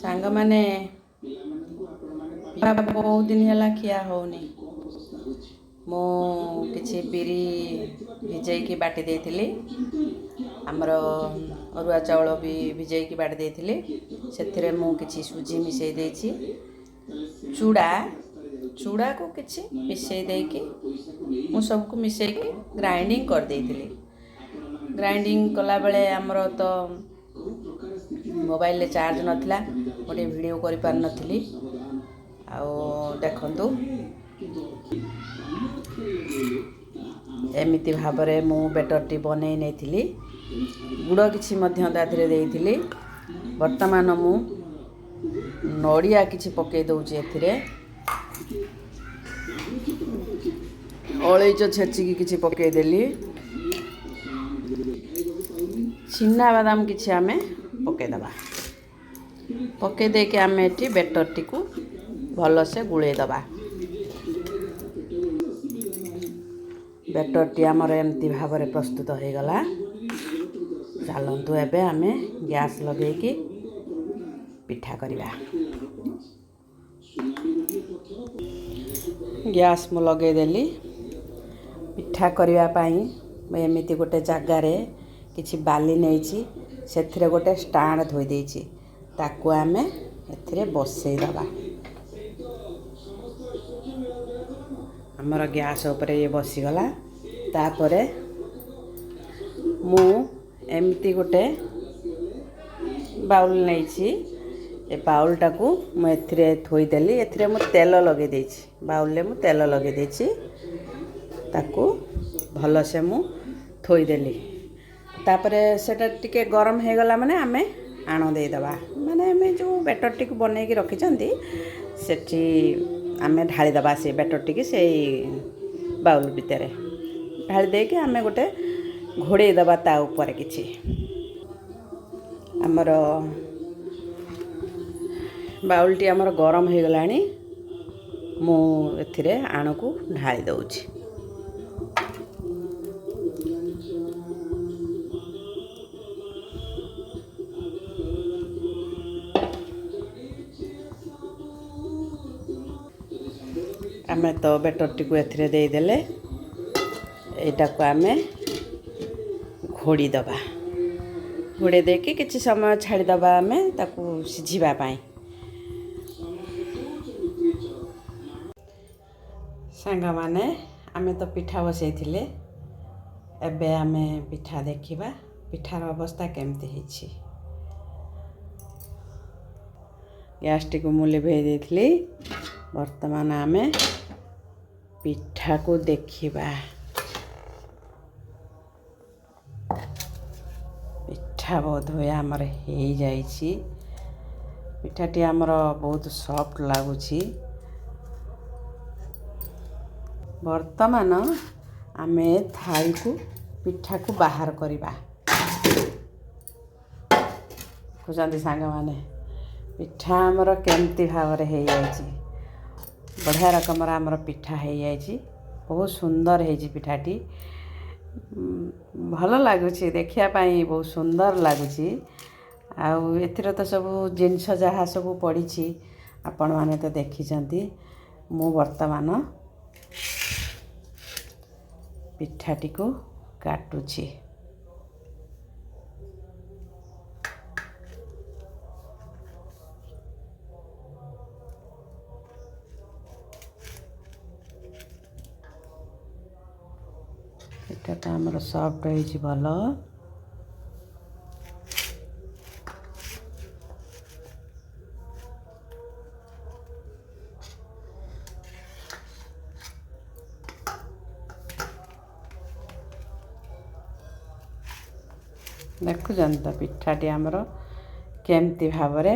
ସାଙ୍ଗମାନେ, ବହୁତ ଦିନ ହେଲା ଖିଆ ହେଉନି। ମୁଁ କିଛି ବିରି ଭିଜେଇକି ବାଟି ଦେଇଥିଲି, ଆମର ଅରୁଆ ଚାଉଳ ବି ଭିଜେଇକି ବାଟି ଦେଇଥିଲି। ସେଥିରେ ମୁଁ କିଛି ସୁଜି ମିଶାଇ ଦେଇଛି, ଚୁଡ଼ାକୁ କିଛି ମିଶାଇ ଦେଇକି ମୁଁ ସବୁକୁ ମିଶାଇକି ଗ୍ରାଇଣ୍ଡିଙ୍ଗ କରିଦେଇଥିଲି। ଗ୍ରାଇଣ୍ଡିଙ୍ଗ କଲାବେଳେ ଆମର ତ ମୋବାଇଲରେ ଚାର୍ଜ ନଥିଲା, ଗୋଟେ ଭିଡ଼ିଓ କରିପାରିନଥିଲି। ଆଉ ଦେଖନ୍ତୁ, ଏମିତି ଭାବରେ ମୁଁ ବେଟରଟି ବନେଇ ନେଇଥିଲି। ଗୁଡ଼ କିଛି ମଧ୍ୟ ତା ଦେହରେ ଦେଇଥିଲି। ବର୍ତ୍ତମାନ ମୁଁ ନଡ଼ିଆ କିଛି ପକାଇ ଦେଉଛି ଏଥିରେ, ଅଳେଇଚ ଛେଚିକି କିଛି ପକାଇଦେଲି, ଚିନାବାଦାମ କିଛି ଆମେ ପକାଇଦେବା। ପକାଇ ଦେଇକି ଆମେ ଏଠି ବେଟରଟିକୁ ଭଲସେ ଗୋଳେଇ ଦେବା। ବେଟରଟି ଆମର ଏମିତି ଭାବରେ ପ୍ରସ୍ତୁତ ହୋଇଗଲା। ଚାଲନ୍ତୁ ଏବେ ଆମେ ଗ୍ୟାସ୍ ଲଗେଇକି ପିଠା କରିବା। ଗ୍ୟାସ୍ ମୁଁ ଲଗେଇଦେଲି। ପିଠା କରିବା ପାଇଁ ମୁଁ ଏମିତି ଗୋଟେ ଜାଗାରେ କିଛି ବାଲି ନେଇଛି, ସେଥିରେ ଗୋଟେ ଷ୍ଟାଣ୍ଡ ଥୋଇ ଦେଇଛି, ତାକୁ ଆମେ ଏଥିରେ ବସେଇଦେବା। ଆମର ଗ୍ୟାସ୍ ଉପରେ ଇଏ ବସିଗଲା। ତାପରେ ମୁଁ ଏମିତି ଗୋଟେ ବାଉଲ୍ ନେଇଛି, ଏ ବାଉଲ୍ଟାକୁ ମୁଁ ଏଥିରେ ଥୋଇଦେଲି। ଏଥିରେ ମୁଁ ତେଲ ଲଗେଇ ଦେଇଛି, ବାଉଲ୍ରେ ମୁଁ ତେଲ ଲଗେଇ ଦେଇଛି, ତାକୁ ଭଲସେ ମୁଁ ଥୋଇଦେଲି। ତାପରେ ସେଇଟା ଟିକେ ଗରମ ହେଇଗଲା ମାନେ ଆମେ ଆଣ ଦେଇଦେବା, ମାନେ ଆମେ ଯେଉଁ ବେଟରଟିକୁ ବନେଇକି ରଖିଛନ୍ତି ସେଠି ଆମେ ଢାଳିଦେବା। ସେ ବେଟରଟିକି ସେଇ ବାଉଲ୍ ଭିତରେ ଢାଳି ଦେଇକି ଆମେ ଗୋଟେ ଘୋଡ଼େଇ ଦେବା ତା ଉପରେ କିଛି। ଆମର ବାଉଲ୍ଟି ଆମର ଗରମ ହେଇଗଲାଣି, ମୁଁ ଏଥିରେ ଆଣକୁ ଢାଳି ଦେଉଛି। ଆମେ ତ ବେଟରଟିକୁ ଏଥିରେ ଦେଇଦେଲେ, ଏଇଟାକୁ ଆମେ ଘୋଡ଼ି ଦେବା। ଘୋଡ଼େଇ ଦେଇକି କିଛି ସମୟ ଛାଡ଼ିଦେବା ଆମେ ତାକୁ ସିଝିବା ପାଇଁ। ସାଙ୍ଗମାନେ, ଆମେ ତ ପିଠା ବସେଇଥିଲେ, ଏବେ ଆମେ ପିଠା ଦେଖିବା, ପିଠାର ଅବସ୍ଥା କେମିତି ହେଇଛି। ଗ୍ୟାସ୍ଟିକୁ ମୁଁ ଲିଭେଇ ଦେଇଥିଲି। ବର୍ତ୍ତମାନ ଆମେ ପିଠାକୁ ଦେଖିବା। ପିଠା ବୋଧହୁଏ ଆମର ହେଇଯାଇଛି। ପିଠାଟି ଆମର ବହୁତ ସଫ୍ଟ ଲାଗୁଛି। ବର୍ତ୍ତମାନ ଆମେ ଥାଳିକୁ ପିଠାକୁ ବାହାର କରିବା। ଦେଖୁଛନ୍ତି ସାଙ୍ଗମାନେ, ପିଠା ଆମର କେମିତି ଭାବରେ ହେଇଯାଇଛି। ବଢ଼ିଆ ରକମର ଆମର ପିଠା ହେଇଯାଇଛି, ବହୁତ ସୁନ୍ଦର ହେଇଛି ପିଠାଟି, ଭଲ ଲାଗୁଛି ଦେଖିବା ପାଇଁ, ବହୁତ ସୁନ୍ଦର ଲାଗୁଛି। ଆଉ ଏଥିରେ ତ ସବୁ ଜିନିଷ ଯାହା ସବୁ ପଡ଼ିଛି ଆପଣମାନେ ତ ଦେଖିଛନ୍ତି। ମୁଁ ବର୍ତ୍ତମାନ ପିଠାଟିକୁ କାଟୁଛି। ପିଠାଟା ଆମର ସଫ୍ଟ ହେଇଛି ଭଲ। ଦେଖୁଛନ୍ତି ତ ପିଠାଟି ଆମର କେମିତି ଭାବରେ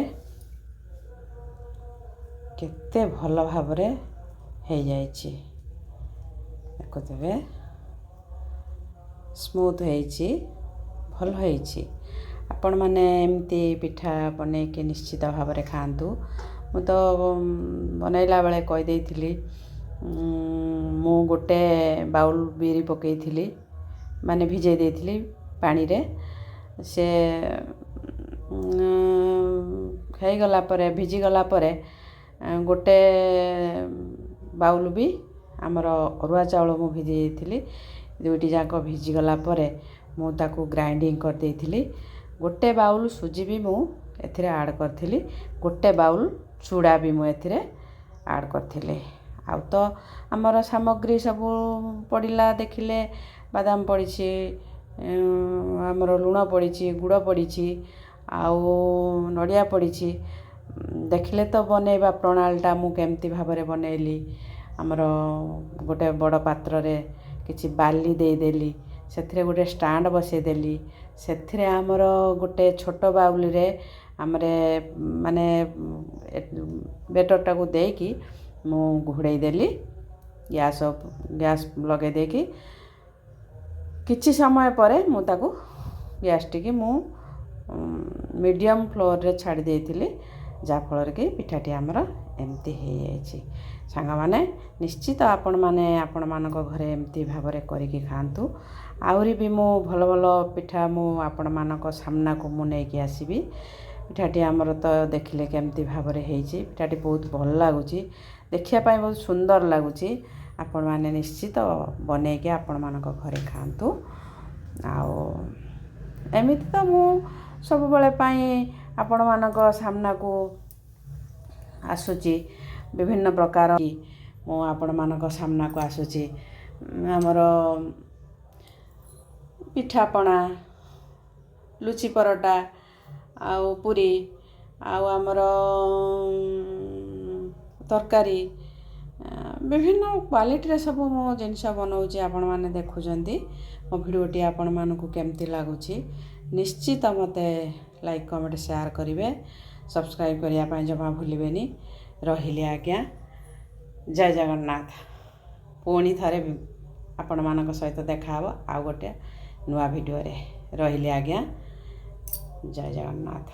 କେତେ ଭଲ ଭାବରେ ହେଇଯାଇଛି। ଦେଖୁଥିବେ, ସ୍ମୁଥ୍ ହେଇଛି, ଭଲ ହେଇଛି। ଆପଣମାନେ ଏମିତି ପିଠା ବନେଇକି ନିଶ୍ଚିତ ଭାବରେ ଖାଆନ୍ତୁ। ମୁଁ ତ ବନେଇଲା ବେଳେ କହିଦେଇଥିଲି, ମୁଁ ଗୋଟେ ବାଉଲ୍ ବିରି ପକାଇଥିଲି, ମାନେ ଭିଜେଇ ଦେଇଥିଲି ପାଣିରେ। ସେ ହେଇଗଲା ପରେ, ଭିଜିଗଲା ପରେ ଗୋଟେ ବାଉଲ୍ ବି ଆମର ଅରୁଆ ଚାଉଳ ମୁଁ ଭିଜେଇ ଦେଇଥିଲି। ଦୁଇଟି ଯାକ ଭିଜିଗଲା ପରେ ମୁଁ ତାକୁ ଗ୍ରାଇଣ୍ଡିଙ୍ଗ କରିଦେଇଥିଲି। ଗୋଟେ ବାଉଲ୍ ସୁଜି ବି ମୁଁ ଏଥିରେ ଆଡ଼୍ କରିଥିଲି, ଗୋଟେ ବାଉଲ୍ ଚୁଡ଼ା ବି ମୁଁ ଏଥିରେ ଆଡ଼୍ କରିଥିଲି। ଆଉ ତ ଆମର ସାମଗ୍ରୀ ସବୁ ପଡ଼ିଲା, ଦେଖିଲେ ବାଦାମ ପଡ଼ିଛି, ଆମର ଲୁଣ ପଡ଼ିଛି, ଗୁଡ଼ ପଡ଼ିଛି ଆଉ ନଡ଼ିଆ ପଡ଼ିଛି। ଦେଖିଲେ ତ ବନେଇବା ପ୍ରଣାଳୀଟା ମୁଁ କେମିତି ଭାବରେ ବନେଇଲି। ଆମର ଗୋଟେ ବଡ଼ ପାତ୍ରରେ କିଛି ବାଲି ଦେଇଦେଲି, ସେଥିରେ ଗୋଟେ ଷ୍ଟାଣ୍ଡ ବସେଇଦେଲି, ସେଥିରେ ଆମର ଗୋଟେ ଛୋଟ ବାଉଲିରେ ଆମର ମାନେ ବେଟରଟାକୁ ଦେଇକି ମୁଁ ଘୋଡ଼େଇ ଦେଲି, ଗ୍ୟାସ୍ ଗ୍ୟାସ୍ ଲଗେଇ ଦେଇକି କିଛି ସମୟ ପରେ ମୁଁ ତାକୁ ଗ୍ୟାସ୍ଟିକି ମୁଁ ମିଡ଼ିୟମ୍ ଫ୍ଲେମ୍ରେ ଛାଡ଼ି ଦେଇଥିଲି, ଯାହାଫଳରେ କି ପିଠାଟି ଆମର ଏମିତି ହେଇଯାଇଛି। ସାଙ୍ଗମାନେ, ନିଶ୍ଚିତ ଆପଣମାନେ ଆପଣମାନଙ୍କ ଘରେ ଏମିତି ଭାବରେ କରିକି ଖାଆନ୍ତୁ। ଆହୁରି ବି ମୁଁ ଭଲ ଭଲ ପିଠା ମୁଁ ଆପଣମାନଙ୍କ ସାମ୍ନାକୁ ମୁଁ ନେଇକି ଆସିବି। ପିଠାଟି ଆମର ତ ଦେଖିଲେ କେମିତି ଭାବରେ ହେଇଛି। ପିଠାଟି ବହୁତ ଭଲ ଲାଗୁଛି ଦେଖିବା ପାଇଁ, ବହୁତ ସୁନ୍ଦର ଲାଗୁଛି। ଆପଣମାନେ ନିଶ୍ଚିତ ବନେଇକି ଆପଣମାନଙ୍କ ଘରେ ଖାଆନ୍ତୁ। ଆଉ ଏମିତି ତ ମୁଁ ସବୁବେଳେ ପାଇଁ ଆପଣମାନଙ୍କ ସାମ୍ନାକୁ ଆସୁଛି, ବିଭିନ୍ନ ପ୍ରକାର ମୁଁ ଆପଣମାନଙ୍କ ସାମ୍ନାକୁ ଆସୁଛି। ଆମର ପିଠାପଣା, ଲୁଚି ପରଟା ଆଉ ପୁରୀ ଆଉ ଆମର ତରକାରୀ, ବିଭିନ୍ନ କ୍ୱାଲିଟିର ସବୁ ମୁଁ ଜିନିଷ ବନାଉଛି। ଆପଣମାନେ ଦେଖୁଛନ୍ତି ମୋ ଭିଡ଼ିଓଟି ଆପଣମାନଙ୍କୁ କେମିତି ଲାଗୁଛି, ନିଶ୍ଚିତ ମୋତେ ଲାଇକ୍, କମେଣ୍ଟ, ସେୟାର କରିବେ। ସବସ୍କ୍ରାଇବ୍ କରିବା ପାଇଁ ଜମା ଭୁଲିବେନି। ରହିଲି ଆଜ୍ଞା, ଜୟ ଜଗନ୍ନାଥ। ପୁଣି ଥରେ ଆପଣମାନଙ୍କ ସହିତ ଦେଖାହେବ ଆଉ ଗୋଟେ ନୂଆ ଭିଡ଼ିଓରେ। ରହିଲି ଆଜ୍ଞା, ଜୟ ଜଗନ୍ନାଥ।